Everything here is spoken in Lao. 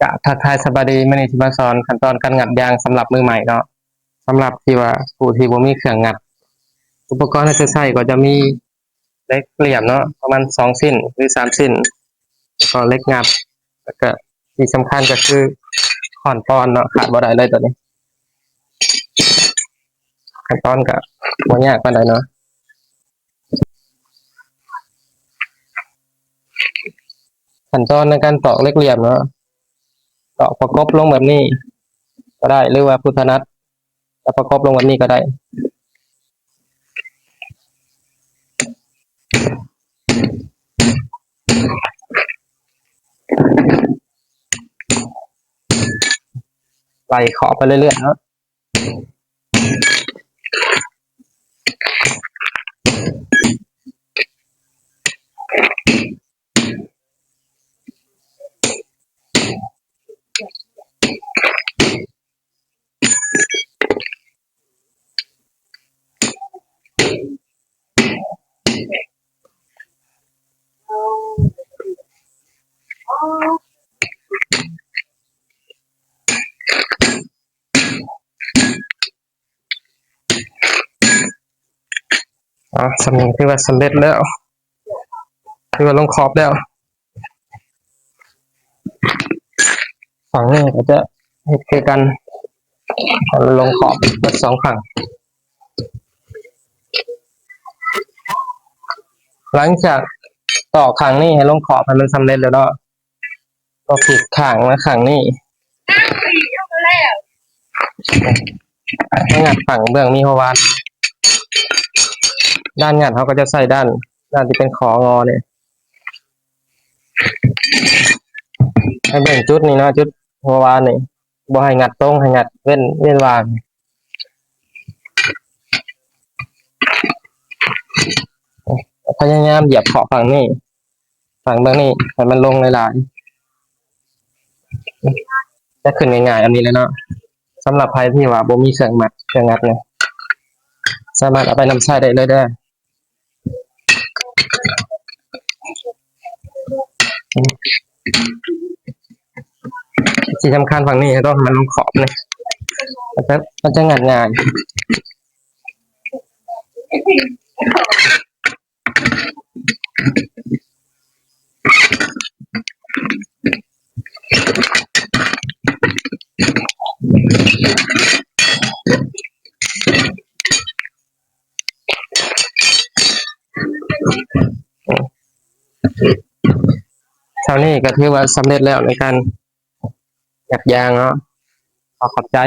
ກະທັກທາຍສະບາຍດີ, ມື້ນີ້ຊິມາສອນຂັ້ນຕອນການງັດຢາງສຳລັບມືໃໝ່ເນາະ. ສຳລັບທີ່ວ່າຜູ້ທີ່ບໍ່ມີເຄື່ອງງັດ, ອຸປະກອນທີ່ຈະໃຊ້ກໍຈະມີເຫຼັກຫຼ່ຽມເນາະ ປະມານສອງຊິ້ນ ຫຼື ສາມຊິ້ນ ແລ້ວກໍເຫຼັກງັດ ແລ້ວກໍທີ່ສຳຄັນກໍຄືຄ້ອນປອນເນາະ, ຂາດບໍ່ໄດ້ເລີຍໂຕນີ້. ຂັ້ນຕອນກໍບໍ່ຍາກປານໃດເນາະ. ຂັ້ນຕອນໃນການຕອກເຫຼັກຫຼ່ຽມເນາະ, ຕອກປະກົບລົງແບບນີ້ກໍໄດ້ ຫຼືວ່າຜູ້ຖະໜັດຈະປະກົບລົງແບບນີ້ກໍໄດ້. ໄລ່ເຄາະໄປເລື້ອຍໆເນາະ. ອາ ສ່ຳນີ້ຖືວ່າສຳເລັດແລ້ວ, ຖືວ່າລົງຂອບແລ້ວ. ຝັ່ງນີ້ກໍຈະເຮັດຄືກັນ, ລົງຂອບເບິດສອງຝັ່ງ. ຫຼັງຈາກຕອກຂ້າງນີ້ໃຫ້ລົງຂອບໃຫ້ມັນສຳເລັດແລ້ວເນາະ, ກໍຜິດຂ້າງມາຂ້າງນີ້. ມາງັດຝັ່ງເບື້ອງມີຫົວວານ. ດ້ານງັດເຮົາກໍຈະໃຊ້ດ້ານ, ດ້ານທີ່ເປັນຂໍ້ງໍນີ້. ໃຫ້ເບິ່ງຈຸດນີ້ເນາະ, ຈຸດຫົວວານນີ້ ບໍ່ໃຫ້ງັດຕົງ, ໃຫ້ງັດເວັ້ນ, ເວັ້ນວ່າງ. ພະຍາຍາມຢຽບເຄາະຝັ່ງນີ້, ຝັ່ງເບື້ອງນີ້ໃຫ້ມັນລົງຫຼາຍໆ. ຈະຂຶ້ນງ່າຍໆ ອັນນີ້ແຫຼະເນາະ. ສຳລັບໃຜທີ່ວ່າບໍ່ມີເຄື່ອງມັດ, ເຄື່ອງງັດນີ້ ສາມາດເອົາໄປນຳໃຊ້ໄດ້ເລີຍເດີ. ທີ່ສຳຄັນຝັ່ງນີ້ຕ້ອງໃຫ້ມັນລົງຂອບນີ້, ມັນຈະ, ມັນຈະງັດງ່າຍ. ເທົ່ານີ້ກໍຖືວ່າສຳເລັດແລ້ວໃນການຫຍັບຢາງເນາະ. ຂໍຂອບໃຈ.